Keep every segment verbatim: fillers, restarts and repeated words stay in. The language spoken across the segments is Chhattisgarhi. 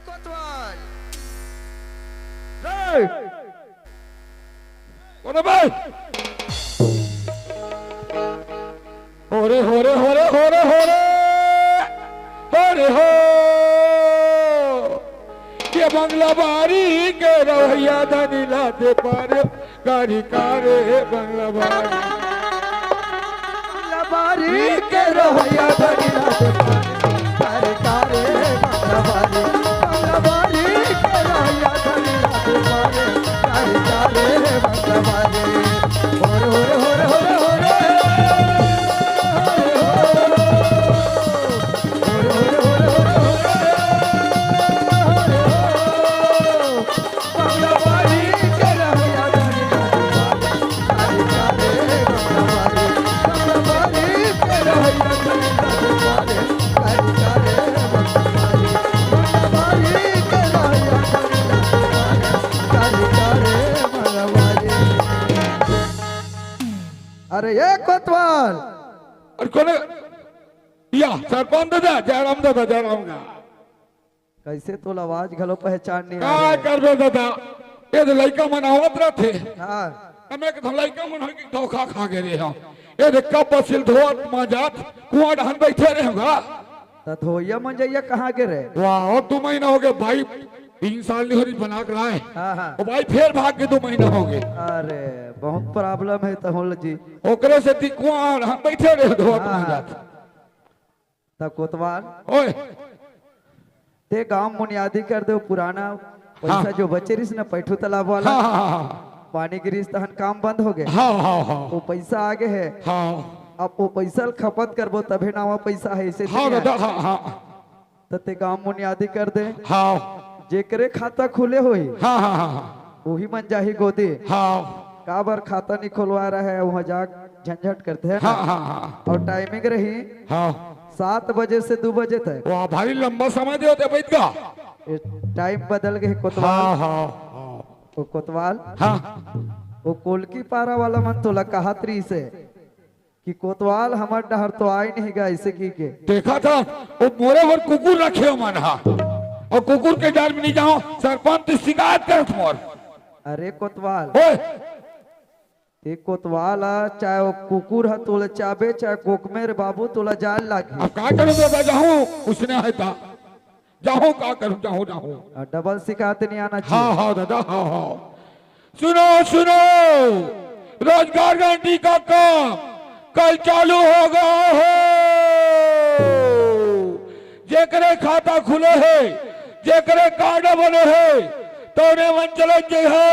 कोतवाल। रे! बोलो भाई। हो रे, हो रे, हो रे, हो रे, हो रे। हो रे, हो। ये बंगला बारी के रहइया धनी ला दे पार। कारी कारे बंगला बारी। बंगला बारी के रहइया धनी ला दे पार। कारी कारे बंगला बारी। बंगला बारी के रहइया धनी ला दे पार। कारी कारे बंगला बारी। होरे, होरे, होरे, होरे, होरे। अरे ये कोतवाल। अरे कोने? या सरपंच दादा, जयराम दादा, जयराम गा। कैसे तोला आवाज घलो पहचान नहीं का आ रहे? करबे दादा, ये तो लइका मन आवत रथे। हाँ। त मैं कहत हँव लइका मन होही कि धोखा खा गे रे हम। ये देख कब बसिल धोत मांजत कुआं डहन बइठे रहे हों गा। त धोइया मंजइया कहाँ गे रे? वाह, अउ दू महीना होगे भाई, तीन साल नहीं हो रही बना के लाए। हाँ, हाँ। ओ भाई फेर भाग के दू महीना होगे। अरे, बहुत problem हे तहूँ ल जी। ओकरे सेती कुआं डहन बइठे रहे धोत हाँ, मांजत। हाँ। त कोतवाल, ओए। ते गांव मुनियादी कर दे, पुराना पैसा हाँ। जो बचे रिहिस न पैठू तालाब वाला, हाँ, हाँ, हाँ, हाँ। पानी गिरिस तहन काम बंद होगे। हाँ, हाँ, हाँ। वो पैसा आगे हे। हाँ। अब वो पैसा ल खपत करबो तभे नवा पैसा हे, अइसे हाँ, नहीं हे। दादा, हाँ, हाँ। त ते गांव मुनियादी कर दे। हाँ। जेकरे खाता खुले होही, हाँ, हाँ, हाँ, हाँ। उही मन जाही गोदी। हाँ। काबर खाता नहीं खोलवा रहे, वहाँ जा झंझट करथे हाँ, ना। हाँ, हाँ। अउ timing रही हाँ। सात बजे से दू बजे तक। वाह, भारी लंबा समय दे होते बैठ का। ए, time बदल गे कोतवाल। हाँ, हाँ, हाँ। वो कोतवाल। हाँ। वो कोलकी पारा वाला मन तोला कहत रहिसे कि कोतवाल हमर डहर तो आय नहीं गा, अइसे कहिके। देखत हस, वो मोरे बर कुकुर रखे हो मन हा। अउ कुकुर के डर में नहीं जाओ, सरपंच तो शिकायत करत मोर। अरे कोतवाल। ओए। ते कोतवाल आ, चाहे वो कुकुर ह तोला चाबे, चाहे कोकमेर बाबू तोला जाल लागी। अब का करूं दादा, जाहूं, उसने है ता। जाहूं, का करूं, जाहूं, जाहूं। आ, double शिकायत नहीं आना चाहिए। हाँ, हाँ, दादा, हाँ, हाँ। सुनो, सुनो, रोजगार गारंटी का काम कल चालू होगा हो। जेकरे खाता खुले हे, जेकरे कार्ड बने हे, तोने मन चले जे हो।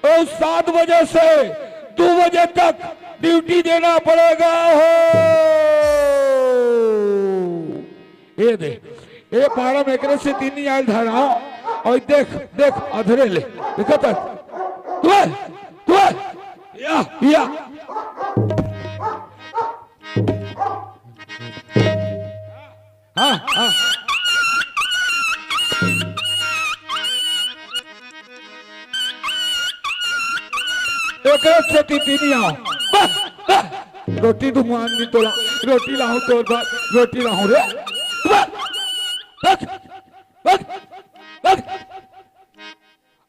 अउ सात बजे से दू बजे तक ड्यूटी देना पड़ेगा हो। ये दे, ये पारा में एकरे से तीन ही आयल धरा। अउ देख, देख, अधरे ले। देखत हस? तू है? तू है? या, या। हाँ, हाँ। एकरे सेती तीन ही आव। बस, बस। रोटी तो मान नहीं तोला। रोटी लाहूं तोर बर, रोटी लाहूं रे। बस। बस। बस। बस।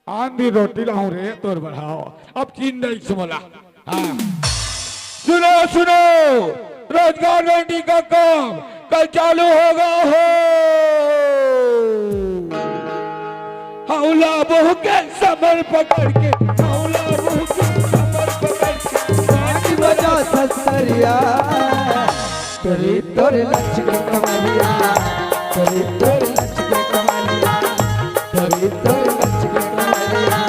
आंधी रोटी लाऊं रे तोर बढ़ाओ। अब चीन नहीं सुमला। हाँ। सुनो, सुनो, रोजगार गारंटी का काम कल चालू होगा हो। हौला बहू के समर पकड़ के, हौला बहू के समर पकड़ के, पाँच बजा सस्तरिया। तोरे तोरे लचके कमरिया, तोरे तोरे लचके कमरिया, तोरे तोरे लचके कमरिया,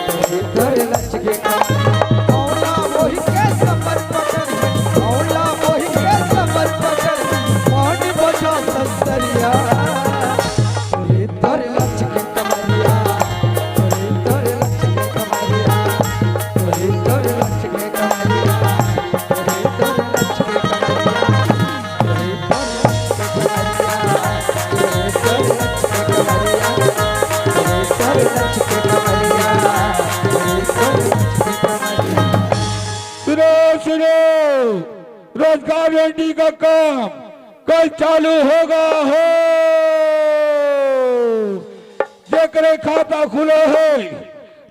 तोरे तोरे लचके कमरिया। औला मोहि के समर पकड़, औला मोहि के समर पकड़, पानी बजा सस्तरिया। तोरे तोरे लचके कमरिया, तोरे तोरे लचके कमरिया, तोरे तोरे लचके कमरिया। सुनो, सुनो, रोजगार गारंटी का काम कल चालू होगा हो। खाता खुले हे,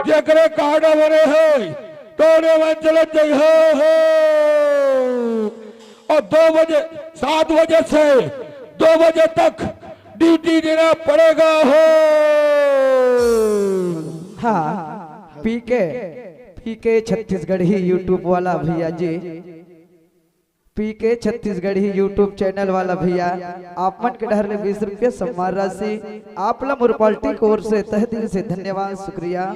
जेकरे कार्ड बने हे, तोरे मन चलत जइहो हो। और दो बजे, सात बजे से दो बजे तक ड्यूटी देना पड़ेगा हो। हाँ, पीके, पीके छत्तीसगढ़ी YouTube वाला भैया जी, पीके छत्तीसगढ़ी YouTube चैनल वाला भैया, आप मन के डहर ले बीस रुपया सम्मान राशि आप ला मुरपाल्टी की ओर से तहे दिल से धन्यवाद, शुक्रिया।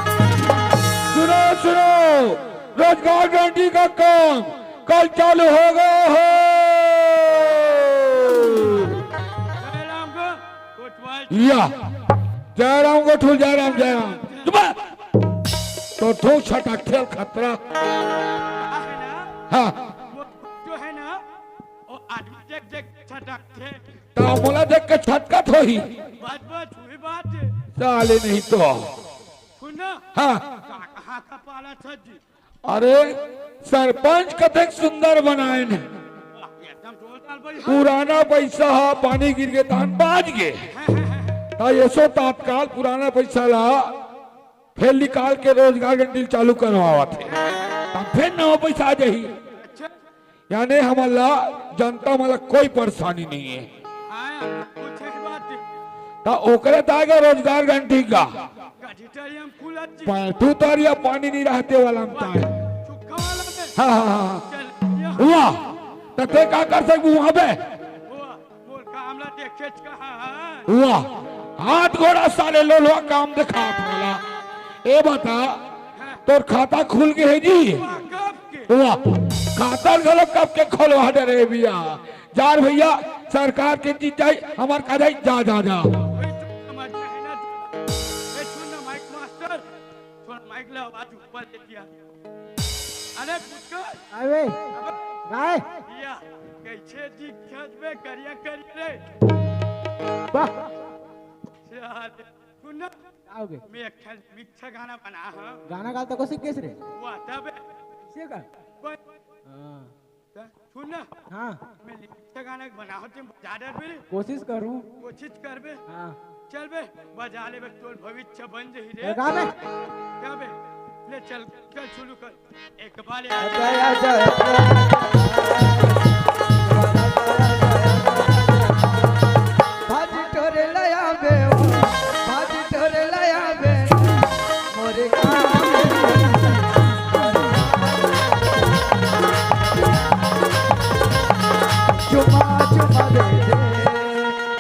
सुनो, सुनो, रोजगार गारंटी का काम कल चालू हो गया है। जयराम को कोटवाल या जयराम को ठुल, जयराम, जयराम। चुप। तो ठोक छटा खेल खतरा। है ना? हाँ। वो जो है ना, वो आदमी देख देख छटकथे। तो मोला देख के छटकत होही। बस बस, वही बात है। साले नहीं तो। सुन ना। हाँ। का-, कहाँ का पाला सर जी? अरे, सरपंच कतेक सुंदर बनाए ने। एकदम जोरदार भाई। पुराना पैसा हा, पानी गिर के तान बाज गे। हाँ, हाँ, हाँ। ता एसो तत्काल पुराना पैसा ला फेर निकाल के रोजगार गारंटी चालू करवावत हे, तब फेर नवा पैसा आ जाही। अच्छा। यानी हमन ला, जनता मन ला कोई परेशानी नहीं है। हाँ, कुछ ही बात है। त ओकरे त आगे रोजगार गारंटी का। गजिटरियम खुलत जी। पैंतू तरिया पानी नहीं रहते वाला हम ताए। सुखा वाला में। हाँ, हाँ, हाँ। चल, या। हुआ। त ते का कर सकबू वहाँ पे? हुआ। मोर काम ला देखेच कहाँ है? वाह, हाथ गोड़ा साले लोलवा काम दिखात वाला। ए बता, तोर खाता खुल गए है जी? वाह, कब के? वाह, खाता घलो कब के खोलवा डरे भैया। जा रे भैया, सरकार के चीज जाई, हमार का जाई, जा, जा, जा। ए, सुन ना, माइक मास्टर, थोड़ा माइक ला आवाज ऊपर ले दिया। अरे पुचकर। आवे। अबे। काय? या, कैसे दिखत बे करिया करिया रे? वाह। साले, सुन ना। का हो गए? मैं एक ठन मीठा गाना बना, हाँ। गाना गाल तो को सीख कैसे रे? वाह, तबे। कैसे का? बस। हाँ। त सुन ना। हाँ। मैं लिखा गाना बनावत हूँ, बजा दे बे। कोशिश करूँ। कोशिश कर बे। हाँ। चल बे, बजा ले बे, तोर भविष्य बन जही रे। ए, गा बे। गा बे। ले चल, चल शुरू कर। एक बार अच्छा, अच्छा, अच्छा। भाजी टोरे लया बे, भाजी टोरे लया बे। मोरे गाँव में चुमा चुमा दे दे,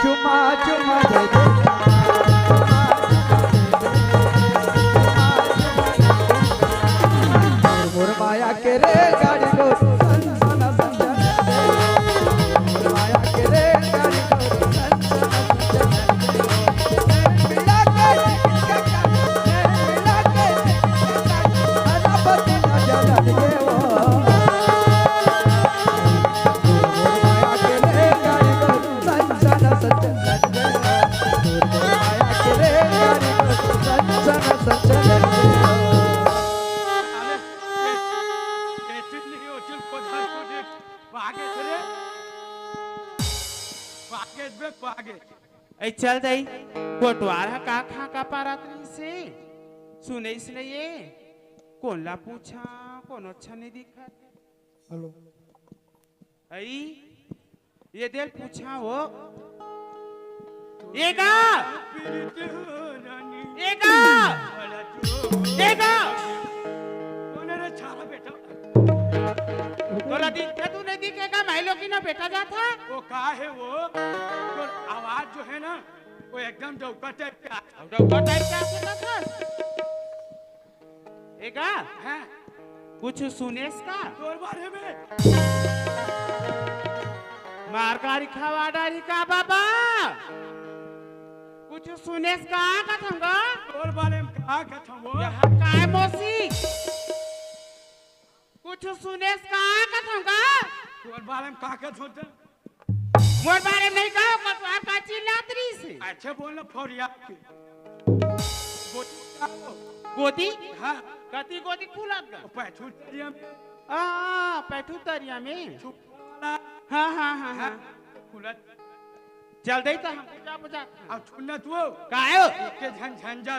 चुमा चुमा दे दे। मोर माया के रेलगाड़ी को सन सन सन। मोर माया के रेलगाड़ी को सन सन सन। ए, चल दई, कोटवार ह का खा का पारत रहिसे? सुनइस नइ ए? कोन ला पूछा, कोनो अच्छा नइ दिखत। हेलो। अई, ये देख पूछा हो। एगा। एगा। एगा। कौन है रे छारा बेटा? तोला दिखता तू नहीं दिखेगा, मैं लोग की ना बेटा जाता। वो का है वो? तो आवाज जो है ना, वो एकदम डौका टाइप का। डौका टाइप का आवाज है। एगा? हाँ। कुछ सुनेस का? तोर बारे में। मार गारी खवा डारी का बाबा? कुछ सुनेस का कथंगा? तोर बारे में का कथंगो? यहाँ काय मौसी? कुछ सुनेस का कथंगा? तोर बारे में का कथंगो? मोर बारे में नहीं कहो, कटवा का चिल्लात रही से। अच्छा बोल ना, फौरिया के। गोदी का हो? गोदी? हाँ। कति गोदी खुलत गा? पैठू तरिया में। हाँ, पैठू तरिया में। छुपा वाला। हाँ, हाँ, हाँ, हाँ। खुलत। चल दे तो हम पूजा, पूजा। अब छुन्नत वो। कायो? एक के झन झन जा।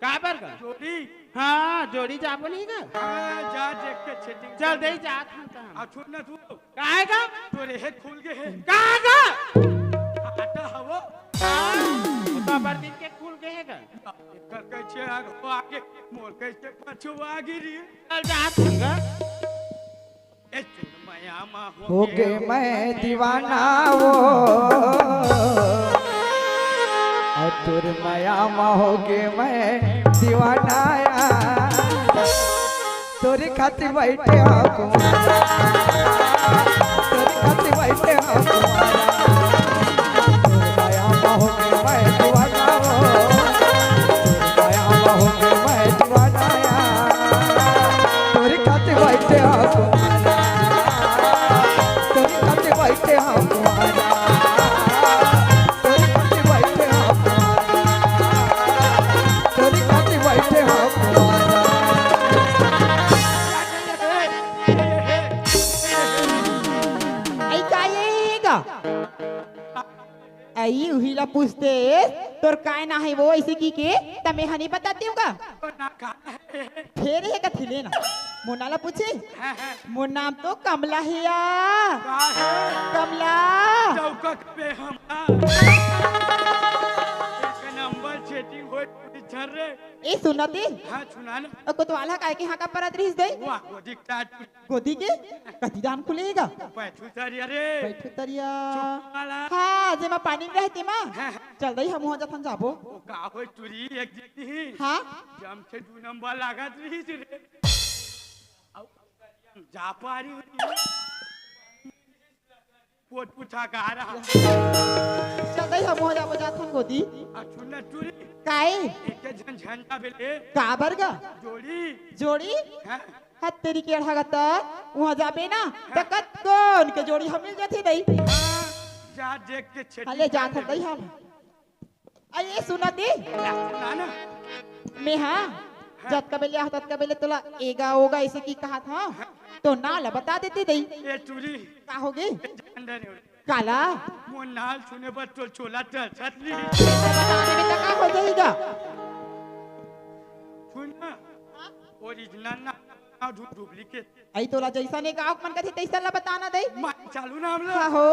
का बर का? जोड़ी। हाँ, जोड़ी जाबो नहीं का? हाँ, जा देख के छेटिंग चल दे, जात हम तो हम। अब छुन्नत वो। काहे का? तोरे हे खुल गे हे। काहे का? आटा हवो। हाँ, तो बरदीन के खुल गे हे का? कर कैसे आग हो आगे, मोर कैसे पछुआ गिरी। चल जा संग। ए चुरमया मा हो होगे मैं दीवाना वो। और चुरमया मा होगे मैं दीवाना यार। तोरी खातिर बैठे हो कुमारा, तोरी खातिर बैठे हो कुमारा। तोर माया में होके मैं दीवाना हो, तोर माया में होके मैं दीवाना यार। तोरी खातिर बैठे हो कुमारा, तोरी खातिर बैठे हो कुमारा। तोरी खातिर बैठे हो कुमारा, तोरी खातिर बैठे हो कुमारा। आई का ये का? आई उही ला पूछते, तोर काय ना है वो ऐसे की के, त मैं हा नहीं बताती हूँ का? फेर हे कथी लेना? मोर नाम ला पूछे? मोर नाम तो कमला हे या। का है? कमला। चौकट पे हम। एक नंबर चेटिंग होय पूरी झर रे। ए सुनती? हाँ, सुना ना। ओ कोतवाल हा काय के हाँ का परत रहिस दे? वाह, गोदी टाट। गोदी के? कति दान खुलेगा? पैठू तरिया रे। पैठू तरिया। चुप वाला। हाँ, जेमा पानी में रहते माँ। हाँ, हाँ। चल दई हम वहाँ जथन जाबो। ओ का होय टूरी एक दिन ही। हाँ? जम के दू नंबर लागत रहिस रे। जा पारी। पोट पुठा का रहा। चल दई हम हो जाबो जाथन गोदी। आ सुन ना टूरी। काई? एक झन झंडा बेले। काबर गा? जोड़ी। जोड़ी? हाँ। हत तेरी के अढ़ा गता। वहाँ जाबे ना। हाँ। त कत कौन के जोड़ी हम मिल जाथे दई। हाँ। जा देख के छेटी हले जाथन दई हम। अरे सुना दे। ना, ना। मैं हाँ, हाँ। जतका बेले आहो ततका बेले तोला एगा ओगा ऐसे की कहा था, हाँ। तो ना ला बता देते दई। ए टूरी। का होगे? ए जान दे रे। काला? मोर नाल सुने बर तो चोला टल छत ली। बता देबे त का हो जाएगा? सुन ना। हाँ? ओरिजिनल ना, ना डु-, डुप्लीकेट। आई तोला जैसा ने गाँव मन कथे तैसा ला बताना दई। मैं चालू ना हमला। हाँ हो।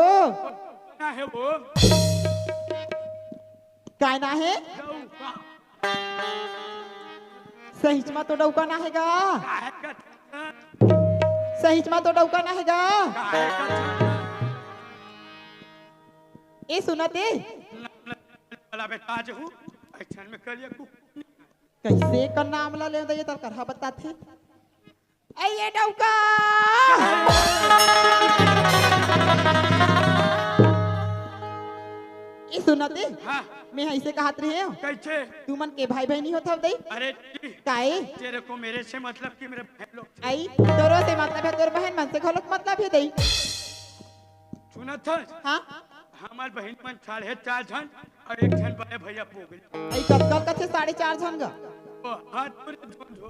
ना है वो। काय ना हे? डौका। सहीच मा तो डौका ना हे गा। काहे का? सहीच मा तो डौका ना हे गा। काहे का? ए सुनत ए। वाला बेटा आज हूँ। ऐसन में करिए कु- कैसे का नाम ला ले दे तर करहा बताथे। ए ये डौका। ए सुनत ए। हाँ। मैं ऐसे कहत रहे हो। कैसे? तू मन के भाई बहनी होत हव दई। अरे जी। काए? तेरे को मेरे से मतलब कि मेरे बहन लोग से। आई तोरो से मतलब है, तोर बहन मन से घलोक मतलब है दई। सुनत है? हाँ। हमार बहन मन साढ़े चार झन और एक झन बड़े भैया पोगल। आई कतकल कथे साढ़े चार झन गा। ओ, हाँ, तोरे झुंड हो।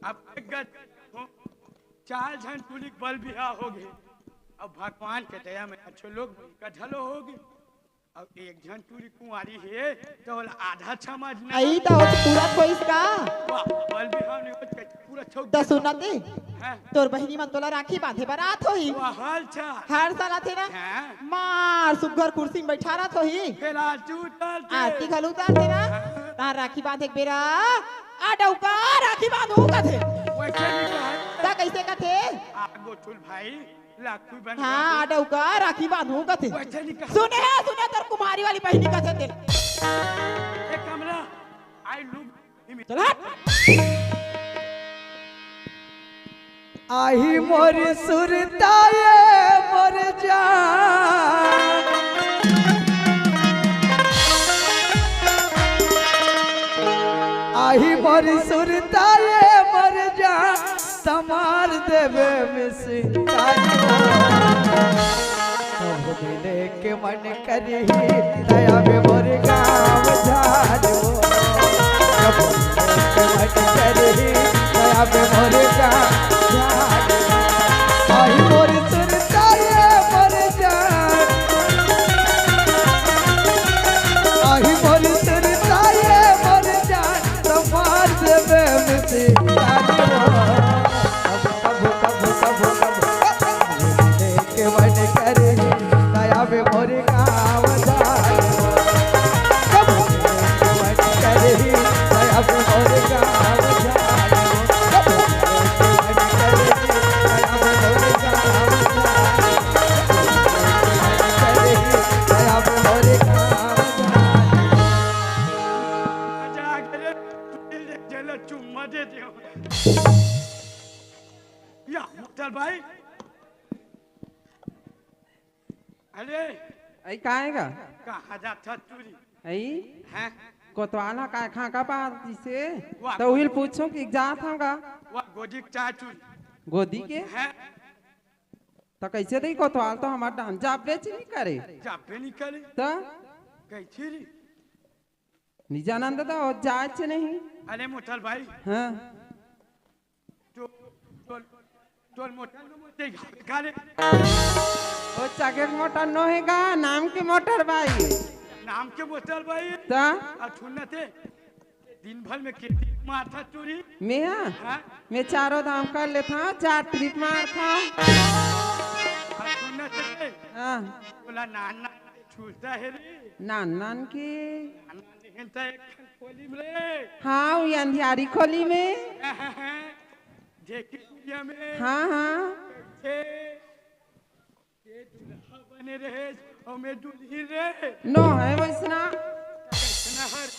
अब एक गत हो, चार झन टूरी के बल बिहाव हो गे। अब भगवान के दया में अच्छे लोग का ढलो हो गे। अब एक झन टूरी कुंवारी हे, तो ओला आधा समझ ना। आई तो हो पूरा खोइस का? वाह, बल बिहाव नहीं होत, पूरा छौक त सुनत ए। तोर बहिनी मन तोला राखी बांधे बर आत होही। हर साल आथे ना। मार सुग्घर कुर्सी में बैठा रहत होही। आज की घलो उतारथे ना। तहां राखी बांधे के बेरा आ डउका राखी बांधहूं कथे। त कइसे कथे? हाँ, आ डउका राखी बांधहूं कथे। सुने हे, सुने, तोर कुमारी वाली बहिनी कथे तेला। चल हट। आही मोर सुरता ये मोर जान, आही मोर सुरता ये मोर जान, त मार देबे मिसिंग तारी। कभू मिले के मन करही, त आबे मोर गाँव झारबो। कभू मिले के मन करही, त आबे मोर गाँव झारबो। आही मोर सुरता ये मोर जान, आही मोर सुरता ये मोर जान, त मार देबे मिसिंग तारी। कभू, कभू, कभू, कभू, कभू। के मन करही, त आबे मोर गाँव झारबो। कभू के मन करही, त आबे मोर गाँव झारबो। कभू के मन करही, त आबे मोर गाँव झारबो। कभू के मन करही, त आबे मोर गाँव झारबो। मजा आ गया रे, चलो चुम्मा दे दियो। या, मुख्तार भाई, अरे, अई काय गा? कहाँ जात हस टूरी? अई? हैं? कोतवाल ह काय खा का पार दिसे? वाह। त उहिल पूछो कि जात हंव गा। वाह, गोदी के चाय टूरी। गोदी के? हैं? त कइसे दई कोतवाल तो हमर डाहन जाबे च नइ करे। जाबे नइ करे। त? कइसे रे? निजा नंद तो जायच नहीं। अरे मोटल भाई। हाँ। तो, तो, तोर मोटर नो मोटे घाले। ओ चकेट मोटर नो हे गा, नाम के मोटर बाई। नाम के मोटर बाई? त? अउ सुन न ते, दिन भर में केती मारथा टूरी? मैं हा? हाँ? मैं चारों धाम कर लेथा, चार ट्रिप मारथा। अउ सुन न ते, हाँ। बोला नान नान छूलता हे रे। नान नान के? नान नान लेकिन त एक ठन खोली में रे। हाँ, वो अंधियारी खोली में। हाँ, हाँ, हाँ। ढेकी कुरिया में। हाँ, हाँ। के, के दूल्हा बने रहे, अउ मैं दुल्हिन रे। नो हे वइसना। कइसना हर?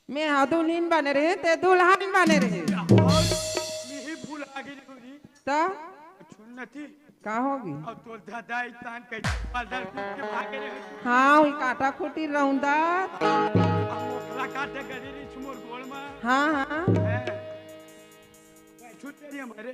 मैं हा दुल्हिन बने रहे, ते दुल्हन बने रहे। अउ मिही भुला गे रे टूरी। त? सुन न ती। का होगे? अउ तोर ददा इतान कइसे पालर कूद के भागे रहे? हाँ, उही काटा खूटी रौंदत। अउ मोखला काटे गड़ी रहिस मोर गोड़ म। हाँ, हाँ। हैं। बैठू तरिया म रे।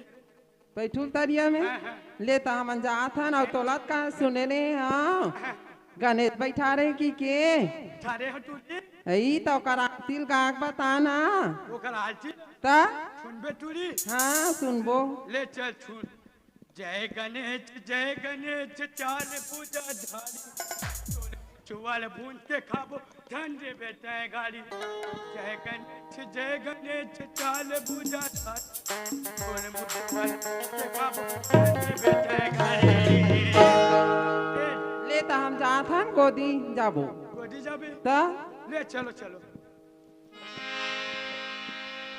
बैठू तरिया में? हाँ, हाँ। ले त हमन जात हन, अउ तोला का सुने ने, हाँ। हाँ। गणेश बैठा रहे कि के? बैठा रहे हो टूरी। अई त ओकर आरती ल गा के बता ना। ओकर आरती? त? सुनबे टूरी? हाँ, सुनबो। ले चल सुन। जय गणेश, जय गणेश, चाल पूजा धारी। चुवाल भून के खाबो, धन रे बेटा गाड़ी। जय गणेश, जय गणेश, चाल पूजा धारी। चुवाल भून के खाबो, धन रे बेटा गाड़ी। ले त हम जात हन, गोदी जाबो। गोदी जाबे? त? ले चलो, चलो।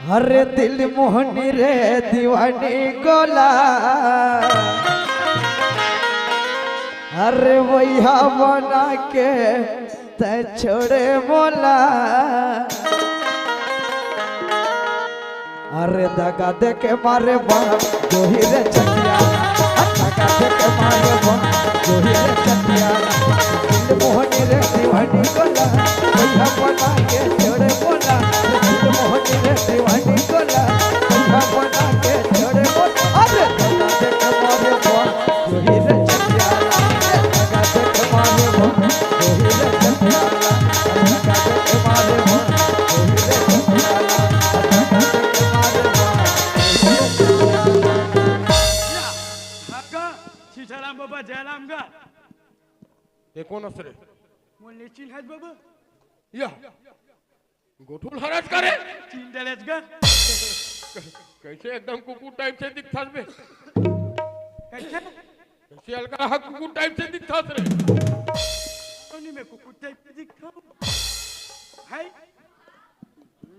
अरे दिल मोहनी रे दीवानी गोला, अरे वैहा बना के तैं छोड़े मोला। अरे दगा दे के मारे बा गोही रे चटिया, दगा दे के मारे बा गोही रे चटिया। दिल मोहनी रे दीवानी गोला, भैया बना के छोड़े बोला। दिल मोहनी रे दीवानी गोला, भैया बना के छोड़े बोला। अरे दगा दे के मारे बा गोही रे चटिया, दगा दे के मारे बा गोही रे चटिया, दगा दे के मारे बा गोही रे चटिया। या, हा गा, सीताराम बाबा, जयराम गा। ये कोन अस रे? मोर ले चिन्हत बाबा। या, गोठुल हरत करे। चिन्ह डरेच गा। कैसे एकदम कुकुर टाइप से दिखथस बे? कैसे? कैसे अलगा हा कुकुर टाइप से दिखथस रे? कोनी में कुकुर टाइप से दिखथस? है?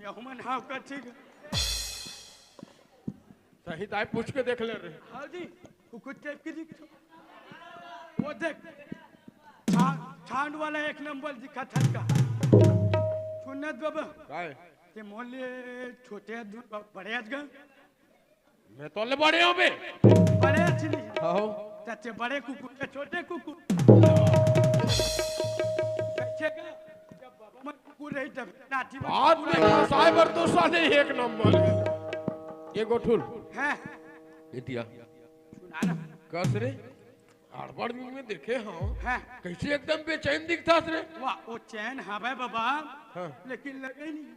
यहू मन हाव का ठीक। सही ताई पूछ के देख ले रे। हाँ जी, कुकुर टाइप के दिखथस। वो देख, ठा-, ठांड वाला एक नंबर दिखथस का। सुनत बाबा। काय? ते मोले छोटे अस दूर बड़े अस गा। मैं तोले बड़े हों बे। बड़े अस नहीं। हाँ हो। तते बड़े कुकुर के छोटे कुकुर। कैसे का? जब बाबा मन कुकुर रही तब नाती मन बाद में कुकुर रही। फंसाए बर तो साले एक नंबर। ये गोठुल। हैं? इतिया। सुना ना। कस रे? हड़बड़ में देखे हंव। हाँ। कैसे एकदम बेचैन दिखथस रे? वाह, वो चैन हवय बाबा, हाँ। लेकिन लगे नहीं।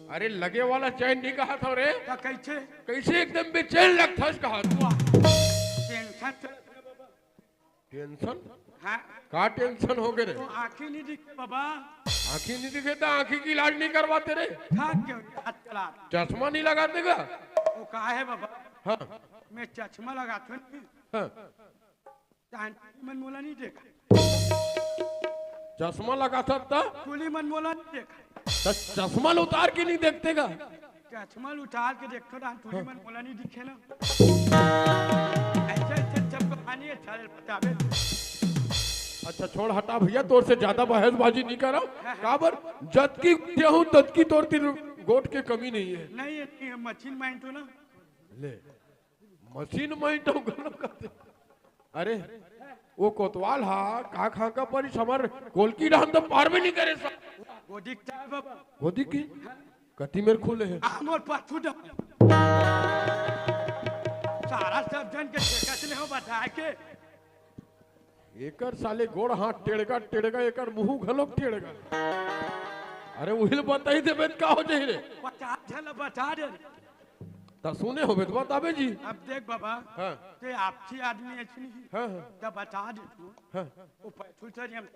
अरे, लगे वाला चैन नहीं कहत हंव रे। त कैसे? कैसे एकदम बेचैन लगथस कहत हंव। वाह, टेंशन चलत हे बाबा। टेंशन? हाँ। का टेंशन हो गे रे? वो आँखी नहीं दिखे बाबा। आँखी नहीं दिखे त आँखी के इलाज नहीं करवाते रे? हाँ, क्यों? आजकल आप चश्मा नहीं लगाते का? वो का हे बाबा? हाँ। मैं चश्मा लगाथंव नहीं। हाँ। त टूरी मन मोला नहीं देखय। चश्मा लगाथस त? टूरी मन मोला नहीं देखय। त चश्मा ल उतार के नहीं देखते का? चश्मा ल उतार के देखथंव त टूरी मन मोला नहीं दिखे ना। ऐसे, ऐसे सबको कहानी अच्छा ले बताबे। अच्छा छोड़ हटा भैया, तोर से ज्यादा बहसबाजी नहीं करंव। हाँ, हाँ। काबर? जतकी देहूं ततकी तोर तीर गोठ के कमी नहीं हे। नहीं हे, नहीं हे, मशीन माइंड हो ना। ले। मशीन माइंड हो घलो कथे। अरे, वो कोतवाल हा, का खा का परिस हमर कोलकी डहन त पार भी नहीं करे सा। गोदी के टाइप बाबा। गोदी के? कति मेर खुले हे? आ, मोर पाछू डहन। सारा सब झन के ठेका से ले हो बता के। एकर साले गोड़ हाथ टेड़गा, टेड़गा, एकर मुंह घलोक टेड़गा। अरे, उहिल बताई देबे त का हो जाही रे? पचास झन ल बता दे। त सुने होबे त बताबे जी। अब देख बाबा, हाँ। ते आपसी आदमी अइसे नहीं। हाँ, हाँ। त बता दे तू। हाँ। वो पैथुल सर हम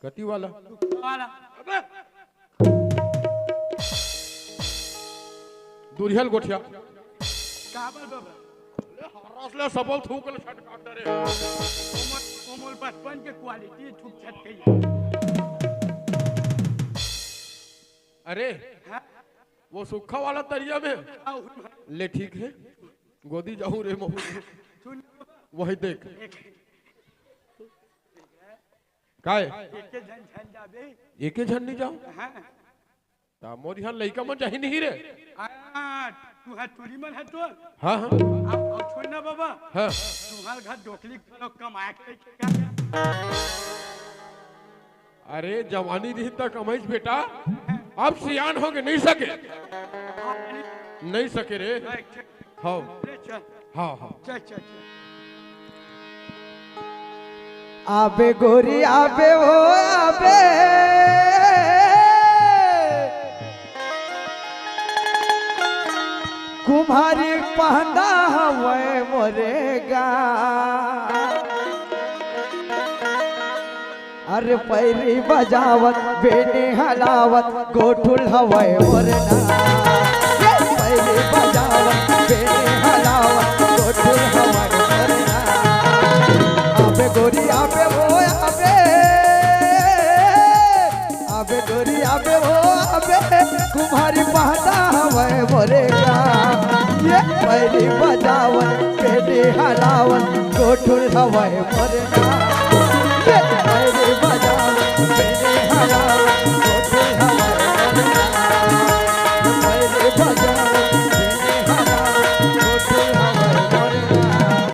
कति वाला? दुख वाला। अबे! दुरिहा ल गोठिया। काबर बाबा? अरे, हरस ले सबल थूक ले छटकात रे। ओमन, ओमन बचपन के क्वालिटी थूक छटकई। अरे, हाँ? वो सूखा वाला तरिया में। हाँ, उन- ले ठीक हे, गोदी जाहूं रे महूं। सुन। वही देख। एक- काय? एके झन झन जाबे। एके झन नहीं जाओ? हाँ। त मोर इहाँ लइका मन जाही नहीं रे। हाँ, तुँहर टूरी मन हे तो। हाँ, हाँ। अब, अब छोड़ ना बाबा। हाँ। तुँहर घर डोकली घलो कमाए के लइका। अरे, जवानी रही त कमाइस बेटा, अब सियान हो के नहीं सके। नहीं सके रे। हाँ। ले चल। हाँ, हाँ। चल, चल, चल। आबे गोरी आबे ओ आबे, कुम्हारी पहंदा हवय मोरे गा। अरे पैरी बजावत बेनी हलावत गोठुल हवय मोर ना। पैरी बजावत बेनी हलावत गोठुल हवय मोर ना। आबे गोरी आबे ओ आबे, आबे गोरी आबे ओ आबे, कुम्हारी पहंदा हवय मोरे गा। ये पैरी बजावत बेनी हलावत गोठुल हवय मोर ना।